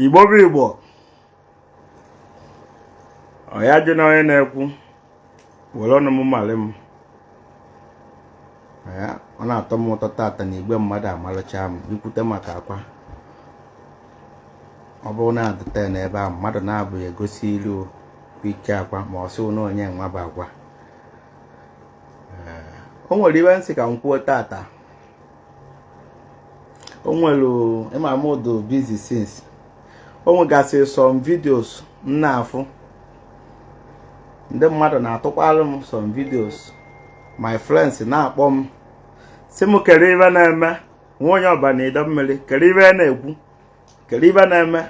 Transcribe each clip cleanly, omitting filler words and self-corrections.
Igbo bụ Igbo, ọ ya jụ na onye na-ekwu were ọnụ m malị m ya. Ọ na-atọ m ụtọ tata na igwe mmadụ amalụcha m ikwute maka akwa. Ọ bụrụ na adịte n'ebe ahụ mmadụ na-abụghị egosi ilu ike akwa ma ọ sị na onye nwa bụ akwa. O nwere iwe m sị ka m kwuo tata. O nwere ịma m dị busy since. O nwegasịrị some videos m na-afụ ndị mmadụ na-atụkwalụ m some videos, my friends na-akpọ m sị m kere ibe na-eme nwa onye ọba na Idemili, kere ibe na-ekwu, kere ibe na-eme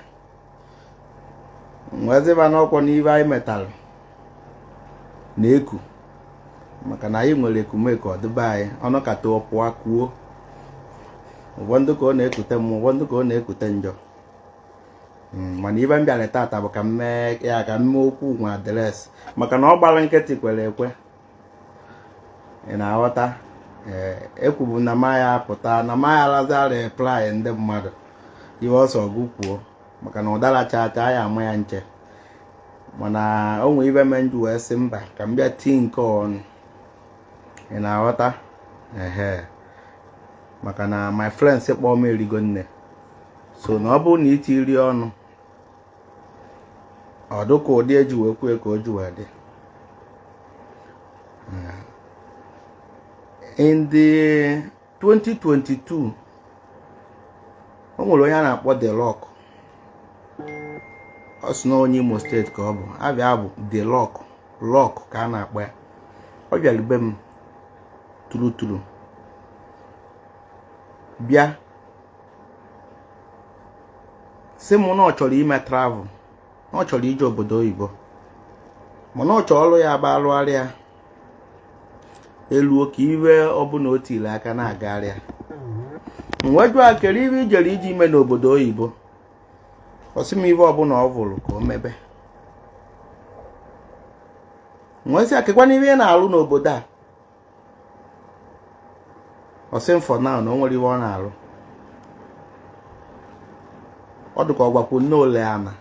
nweziba n'ọkwọ n'ibe anyị metalụ na-eku, maka na anyị nwere ekumeku ọdịbe anyị ọnụkata ọpụa kuo ụfọdụ ka ọ na-ekute mmụọ, ụfọdụ ka ọ na-ekute njọ. Mana ibe m bịara tata bụ ka m mee ya ka m mee okwu nwa address, maka na ọ gbara nkịtị kwere ekwe. Ị na-aghọta? Ee, ekwubu na maya apụta na maya alaza reply ndị mmadụ iwe ọsọ ọgụ kwuo, maka na ụdara chaa chaa ya ama ya nche. Mana o nwee ibe me nju wee sị mba ka m bịa tii nke ọnụ. Ị na-aghọta? Ehe, maka na my friends kpọọ m erigo nne, so na ọ bụrụ na itiri ọnụ ọ dịka ụdị eji wee kwue ka o ji wee dị. In the 2022, o nwere onye a na-akpọ The Rock. Ọ sị na onye Imo steeti ka ọ bụ, abịa bụ The Rock, Rock ka a na-akpọ ya. Ọ bịara be m turu turu bịa sị m na ọ chọrọ ime travel, na ọ chọrọ ije obodo oyibo, mana ọ chọrọ ọrụ ya bụ alụgharịa elu ka iwe ọbụla o tiri aka na-agagharịa. M wee jụọ kere iwe ijere iji ime n'obodo oyibo. Ọ sị m iwe ọbụla ọ vụrụ ka o mebe. M wee sị akekwana iwe ị na-alụ n'obodo a. Ọ sị m for now na o nwere iwe ọ na-alụ. Ọ dịka ọ gwakwu nne ole ama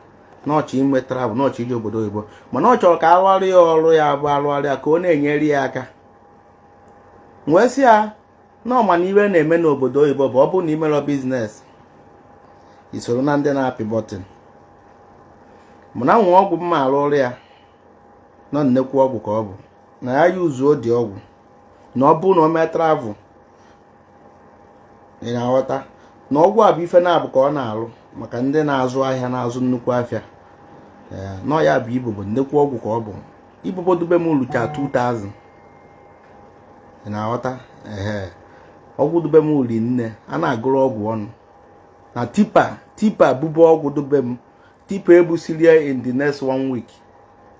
na ọ chọ ime travel, na ọ chọ ije obodo oyibo, mana ọ chọrọ ka alụgharị ya ọrụ ya bụ alụgharị ya ka ọ na-enyere ya aka. M wee sị ya na ọ ma na iwe na-eme n'obodo oyibo bụ ọ bụrụ na imerọ business isoro na ndị na-apị button. Mana nwe ọgwụ mma arụ ọrụ ya nọ nnekwu ọgwụ ka ọ bụ na ya yuzuo dị ọgwụ na ọ bụrụ na o mee travel. Ị na-aghọta na ọgwụ a bụ ife na-abụ ka ọ na-alụ maka ndị na-azụ ahịa, na-azụ nnukwu afịa. Nọ ya bụ ibobo nnekwu ọgwụ ka ọ bụ. Ibobo dube m lucha 2000. Ị na-aghọta? Ehe, ọgwụ dube m uri nne a na-agụrụ ọgwụ ọnụ na tipper tipper bụbu ọgwụ dube m tipper ebusiri ya in the next one week.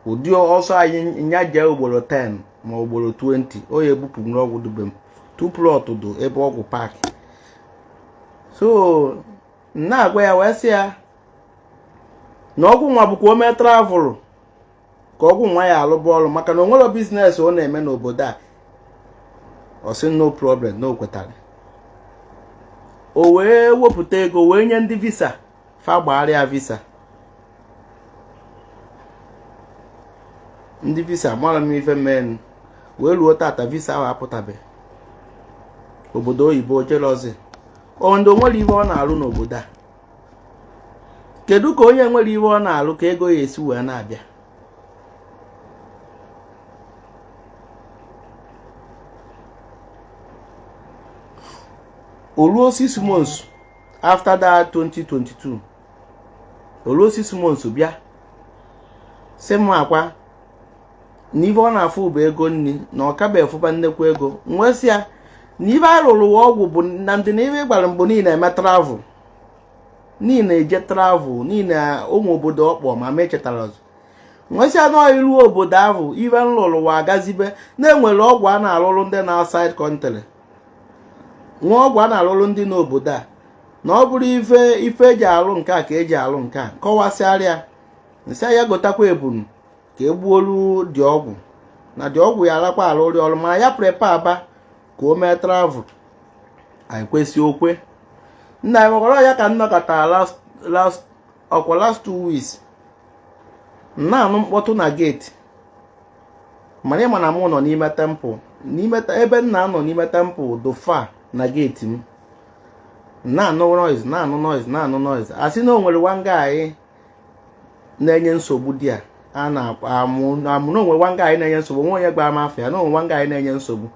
Ụdị ọsọ anyị nya jee ugboro 10 ma ugboro 20 o ya ebupụ ọgwụ dube m two plot dụ ebe ọgwụ park. So na-agwa ya wee sị ya na ọgwụ nwa bụkwa o mee travel ka ọgwụ nwa ya alụba ọrụ, maka na o nwere business ọ na-eme n'obodo a. Ọ sị no problem, na o kwetara. O wee wepụta ego wee nye ndị visa fa gbagharịa visa. Ndị visa mara m ife men wee ruo tata visa ahụ apụtabeghị. Obodo oyibo jelozi ndị o nwere ife ọ na-arụ n'obodo a. Kedu ka onye nwere ife ọ na-arụ ka ego ya esi wee na-abịa? O ruo 6 months after that 2022, o ruo 6 months bịa sị m akwa na ife ọ na-afụ bụ ego nri na ọ kabe efụba nnekwu ego. M wee sị ya na ife a rụrụ ọgwụ bụ na ndị na ife gwara mbụ niile eme travel, niile eje travel, niile ụmụ obodo ọkpọ ma ma echetara ọzọ. M wee sị ya na iru obodo ahụ ife m lụrụ wa agazibe na-enwere ọgwụ a na-alụrụ ndị na outside country, nwa ọgwụ a na-alụrụ ndị n'obodo a, na ọ bụrụ ife ife eji alụ nke a ka eji alụ nke a. Kọwasịarịa nsị ya gotakwa ebunu ka egbuolu dị ọgwụ na dị ọgwụ ya alakwa alụrị ọrụ, mana ya prepare aba ka o mee travel. Anyị kwesị okwe nna ya nwekwara ya ka nnọkọta last last Ọkwa last 2 weeks m na-anụ mkpọtụ na gate, mana ịma na mụ nọ n'ime temple, n'ime ebe m na-anọ n'ime temple do far na gate. M na-anụ noise, na-anụ noise, na-anụ noise. Asị na o nwere one guy na-enye nsogbu dị a a na-amụ amụ, na onwe one guy na-enye nsogbu. Nwe onye gbara m afọ ya na onwe one guy na-enye nsogbu,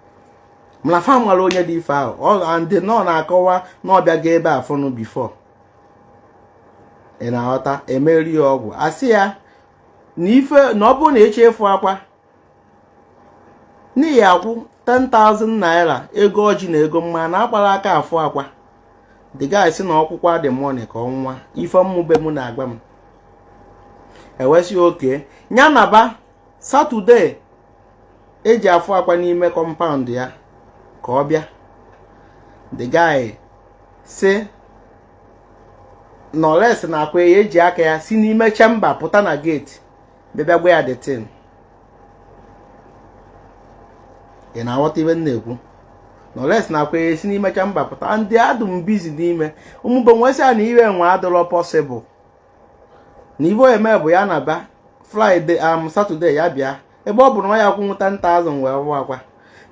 mana fa mara onye dị ife ahụ ọ ndị nọ na-akọwa na ọ bịago ebe a fụnụ before. Ị na-aghọta? Emeri ya ọgwụ, asị ya na ife na ọ bụrụ na eche efu akwa n'ihi akwụ 10,000 naira, ego ọjị na ego mma na akpara aka afụ akwa. The guy sị na ọkwụkwọ dị money ka ọnwa ife mmụbe m na-agba m. Ewesị oke ya naba Saturday eji afụ akwa n'ime compound ya ka ọ bịa. The guy sị nọles na akwa ya eji aka ya si n'ime chamber pụta na gate bịa gwa ya the thing. Ị na-aghọta ibe m na-ekwu? Nọles na akwa ya esi n'ime chamber pụta, ndị adụ m busy n'ime ụmụbe nwesị ya na iwe nwe adịrọ possible, na ibe eme bụ ya na ba Friday am Saturday ya bịa, ebe ọ bụ na ọ ya kwụnwụ 10,000 wee hụ akwa.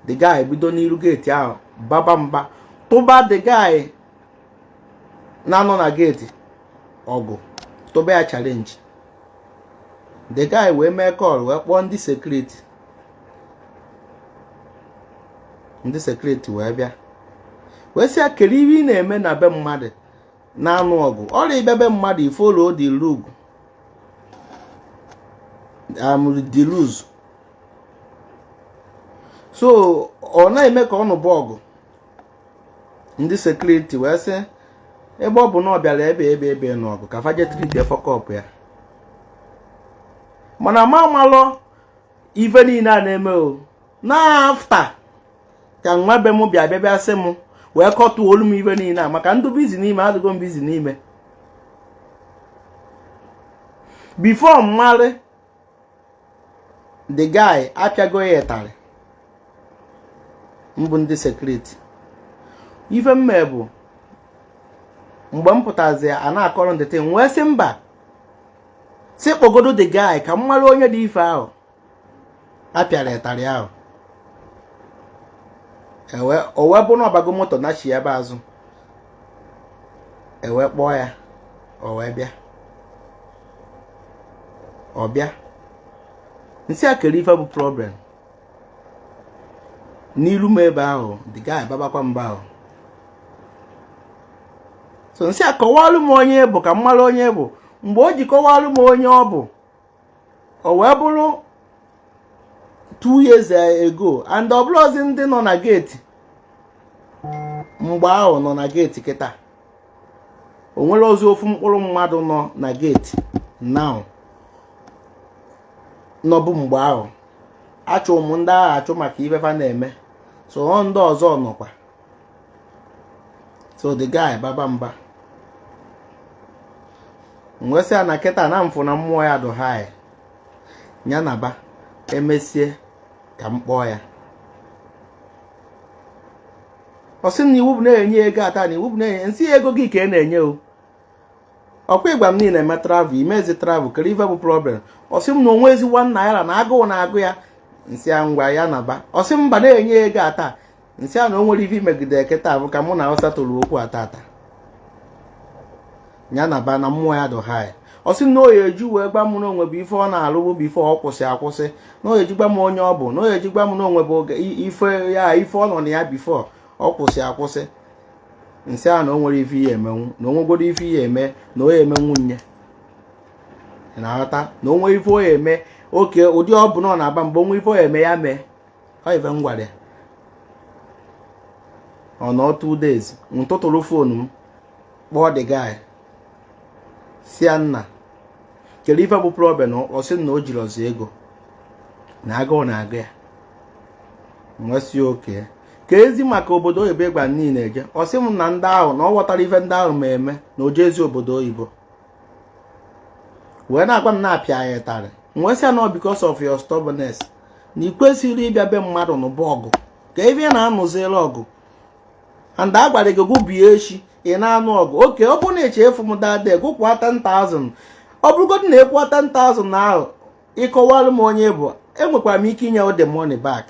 The guy bido n'iru gate ahụ baba mba, tụba the guy na-anọ na gate ọgụ, tụba ya challenge. The guy wee mee call, wee kpọọ ndị security. Ndị security wee bịa, wee sị ya, kedu ihe ị na-eme na be mmadụ na-anụ ọgụ? Ọrịa ịbịa be mmadụ, i follow the rule, the rules. So ọ na-eme ka ọ nụba ọgụ. Ndị security wee sị ebe ọ bụ na ọ bịara ebe n'ọgụ, ka faje treat fuck up ya. Mana ma amalọ ife niile a na-eme o na after ka nwa be m bịa sị m wee kọtuo olu m ife niile a, maka ndụ busy n'ime adịgo m busy n'ime before mmalị. The guy apịago ya ịtarị mbụ ndị security. Ife mme bụ mgbe m pụtazi a na-akọrọ ndị thing, wee sị mba, si kpọgodo the guy ka m mara onye dị ife ahụ apịara ịtarị ahụ. O wee bụ na ọbago moto nachi ebe azụ, ewee kpọọ ya, o wee bịa. Ọ bịa, nsị a kere ife bụ problem n'ilu m ebe ahụ. The guy babakwa mba ahụ. So nsị a kọwalụ m onye bụ ka m mara onye bụ. Mgbe o ji kọwalụ m onye ọ bụ, o wee bụrụ 2 years ago, and ọ bụrụzi ndị nọ na gate mgbe ahụ nọ na gate kịta. O nwere ozi ofu mkpụrụ mmadụ nọ na gate now nọbụ mgbe ahụ. Achụ m ndị agha achụ maka ife fa na-eme, so ọ ndị ọzọ nọkwa. So the guy baba mba, wee sị ya na kịta na mfụ na mmụọ ya dụ high, ya na ba emesie ka m kpọọ ya. Ọ sị na iwu bụ na-enye ego ata, na iwu bụ na-enye nsị ego gị ka ị na-enye o. Ọkwa ịgwa m niile eme travel, imezi travel, kedu ife bụ problem? Ọ sị m na onwe ezi ₦1 na agụụ na-agụ ya. Nsị ya ngwa, ya na ba. Ọ sị m mba, na-enye ya ego ata. Nsị a na o nwere ife imegide kịta bụ ka mụ na Hausa tụrụ okwu ata ata, ya na ba na mmụọ ya dụ high. Ọ sị na oyi eju wee gwa m na onwe bụ ife ọ na-alụ bụ ife ọ kwụsị akwụsị, na oyi ejigwa m onye ọ bụ, na oyi ejigwa m na onwe bụ oge ife ya, ife ọ nọ na ya before ọ kwụsị akwụsị. Nsị a na o nwere ife ihe emenwu, na o nwegoro ife ihe eme, na o emenwu nye na-aghọta, na o nwere ife o eme oke ụdị ọ bụ na ọ na-aba mgbe onwe ife o eme ya mee. Ọ ife m gwara ya, ọ nọ 2 days, ntụtụrụ phone m kpọọ the guy, si ya, nna, kedu ife bụ problem? Ọ sị na o jiri ọzọ ego na agụụ na-agụ ya. Nwesị oke ka ezi maka obodo oyibo ịgba niile eje. Ọ sị m na ndị ahụ na ọ ghọtara ife ndị ahụ ma eme na oje ezi obodo oyibo wee na-agwa m na-apịa ya ịtarị. Nwesị ya na because of your stubbornness, na ị kwesịrị ịbịa be mmadụ n'ụba ọgụ ka ebe ị na-anụziri ọgụ. And a gwara gị gụbie echi, ị na-anụ ọgụ. Okay, ọ bụrụ na eche efu m dade gụkwa 10,000, ọ bụrụgodị na ịkwụọ 10,000 ahụ, ịkọwalụ m onye bụ, enwekwara m ike inye the money back.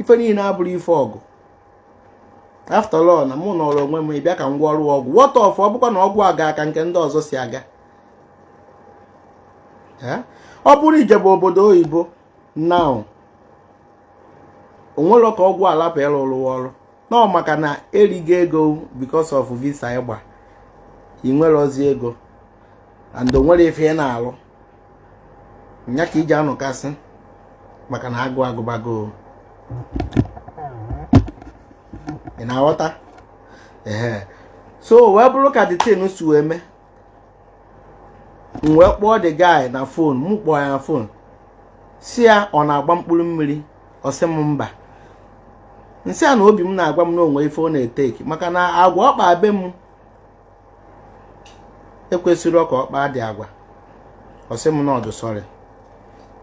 Ife niile abụrụ ife ọgụ. After all, na mụ nọrọ onwe m, ịbịa ka m gwọọ ọrụ ọgwụ. What of ọ bụkwa na ọgwụ aga aka nke ndị ọzọ si aga? Ọ bụrụ ijebe obodo oyibo now, onwere ka ọgwụ alapụ ịrụrụ ọrụ nọ, maka na erigo ego because of visa ịgba, ị nwerozi ego and onwere ife ị na-alụ nya ka iji anọkasị maka na agụ agụbago. Ị na-aghọta? Ehe, so wee bụrụ ka the thing si wee mee, m wee kpọọ the guy na phone. M kpọọ ya na phone, si ya ọ na-agba mkpụrụ mmiri. Ọ sị m mba. Nsị a na obi m na-agwa m na onwe ife ọ na-eteki, maka na agwa ọkpa be m ekwesịrị ka ọkpa dị agwa. Ọ sị m na ọdụ sorry.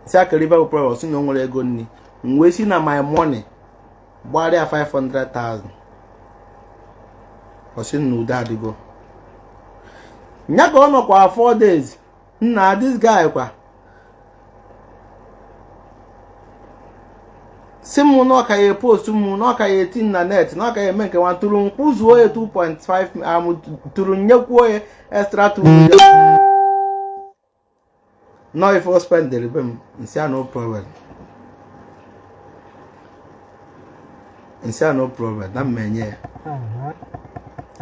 Nsị akara bụ problem. Ọ sị na o nwere ego nri. M wee si na my money gbarịa 500,000. Ọ sị na udo adịgo nya ka ọ nọkwa 4 days. Nna, this guy kwa si m na ọka ya post m, na ọka ya eti na net, na ọka ya eme nke nwa. Tụrụ m kwụzuo ya 2.5 am, tụrụ nyekwuo ya extra 2 million. No, ife o spendere be m, nsị a no problem, nsị a no problem, na mmenye ya,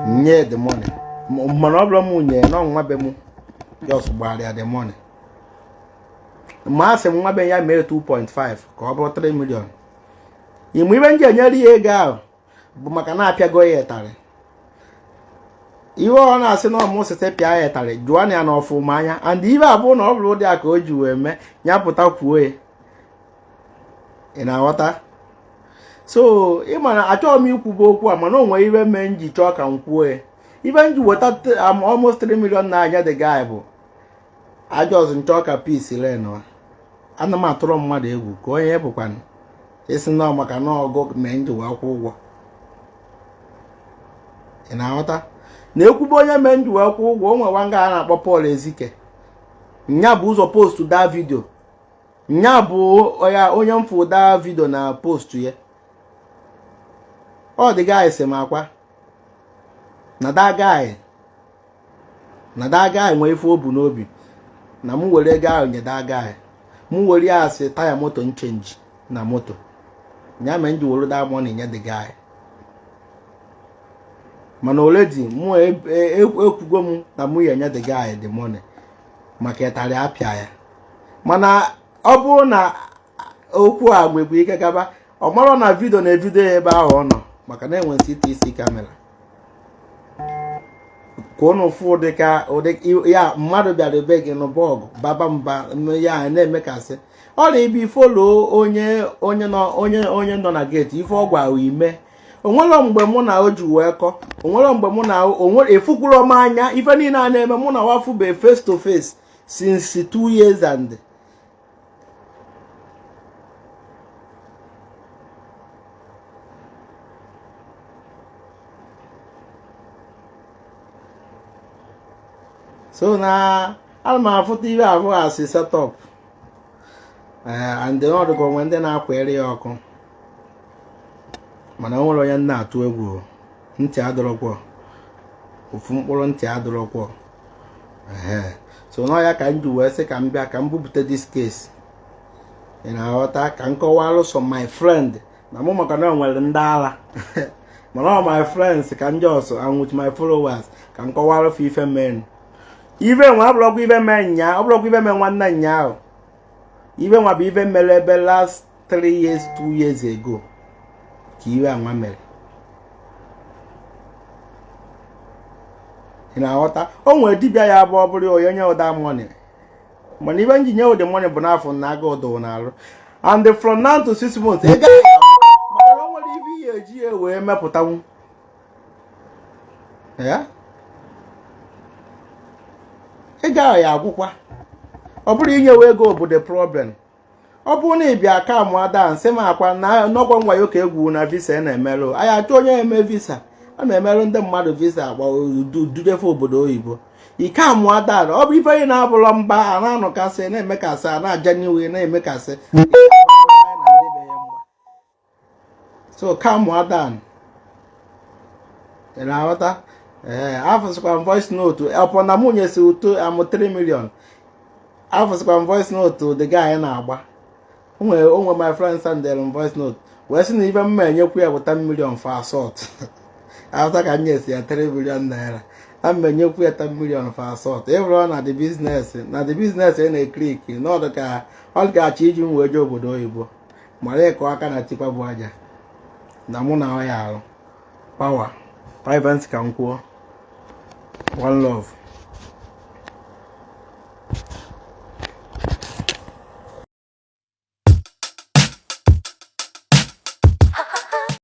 nye the money. Mana ọ bụrụ m nye na ọnwa be m, just gbara the money. Ma asị m nwa be ya mee 2.5 ka ọ bụrụ 3 million. Ịmụ ibe m ji enyere ya ego ahụ bụ maka na apịago ya ịtarị. Ihe ọ na-asị na ọmụ site pịa ya ịtarị, jụọ na ya na ọfụma anya. And ibe abụọ na ọ bụrụ ụdị a ka o ji wee mee ya pụta kwuo ya. Ị na-aghọta? So ị ma na achọghị m ikwube okwu a, mana o nwere ibe mee m ji chọọ ka m kwuo ya. Ibe m ji weta almost 3 million na-anya the guy bụ ajọz nchọ ka peace reign. Ana m atụrụ mmadụ egwu ka onye bụkwanụ isi na maka na ọgụ mee m ji wee kwụ ụgwọ. Ị na-aghọta? Na ekwube onye mee m ji wee kwụ ụgwọ, o nwewa nga a na-akpọ Paul Ezike. Nya bụ ụzọ post the video. Nya bụ ya onye mfụ the video na post ya. Ọ dị guy sị m akwa na that guy, na that guy nwee ife o bu n'obi na m were ego ahụ nye that guy, m were ya asị taya moto n change na moto ya. Mere m ji were that money nye the guy. Mana already mụ ekwugo m na mụ ya enye the guy the money maka ịtarị apịa ya. Mana ọ bụrụ na okwu a nwekwa ike gaba, ọ marọ na video na evidio ya ebe ahụ ọ nọ, maka na enwe CCTV camera ka ụnụ fụ ụdịka ụdị ya mmadụ bịara ebe gị n'bọọgụ baba mba ya na-emekasị ọrịa ibe follow onye onye nọ onye onye nọ na gate. Ife ọ gwara ime, onwere mgbe mụ na o ji wee kọ, onwere mgbe mụ na onwere efukwuro m anya. Ife niile a na-eme, mụ na wafube face to face since 2 years. And so na ana m afụta ibe abụọ asị setup and ọ dịka onwe ndị na-akwere ya ọkụ. Mana o nwere onye na-atụ egwu. Ntị adọrọkwọ ofu mkpụrụ, ntị adọrọkwọ. Ehe, so n'ọ ya ka m ji wee sị ka m bịa ka m bupụta this case. Ị na-aghọta? Ka m kọwalụ some my friend na mụ, maka na o nwere ndị ara, mana ọ my friends ka m just and with my followers ka m kọwalụ fa ife men. Ife nwa abụrụkwa ife mee nya, ọ bụrụkwa ife mee nwanne nya ahụ. Ife nwa bụ ife mere ebe last 3 years, 2 years ago ka iwe anwa mere. Ị na-aghọta? O nwere dibịa ya bụ ọ bụrụ onye nye ụda money, mana ibe nji nye ụdị money bụ n'afọ na aga ụdọ na-arụ. And from now to 6 months ego ahụ, maka na o nwere ife ihe eji ya wee mepụtanwu ya, ego ahụ ya agwụkwa. Ọ bụrụ inyewe ego bụ the problem. Ọ bụrụ na ị bịa ka mụọ daa nsị m akwa na n'ọgwọ nwayo ka egwu na visa na-emerụ anyị achọ onye eme visa a na-emerụ ndị mmadụ visa agba dujefe obodo oyibo. Ike amụọ daa, ọ bụ ife anyị na-abụrọ mba a na-anọkasị na-emekasị a na-aja n'iwe na-emekasị. So calm down, ị na-aghọta? Ee, afụsịkwa m voice note ọpọ na mụ nyesi ụtụ amụ 3 million. Afụsịkwa m voice note the guy na-agba onwe my friend sendere m voice note wee sị na ibe mma enyekwu ya bụ 10 million for assault after ka m nyesi ya 3 million naira, na mma enyekwu ya 10 million for assault. Ịbụrụ na the business, na the business ị na-ekliki n'ọdụ ka ọ ga-achọ iji m wee jee obodo oyibo mara ịkụ aka na tikwa bụ aja na mụ na ọ ya arụ power private ka m kwuo. One love.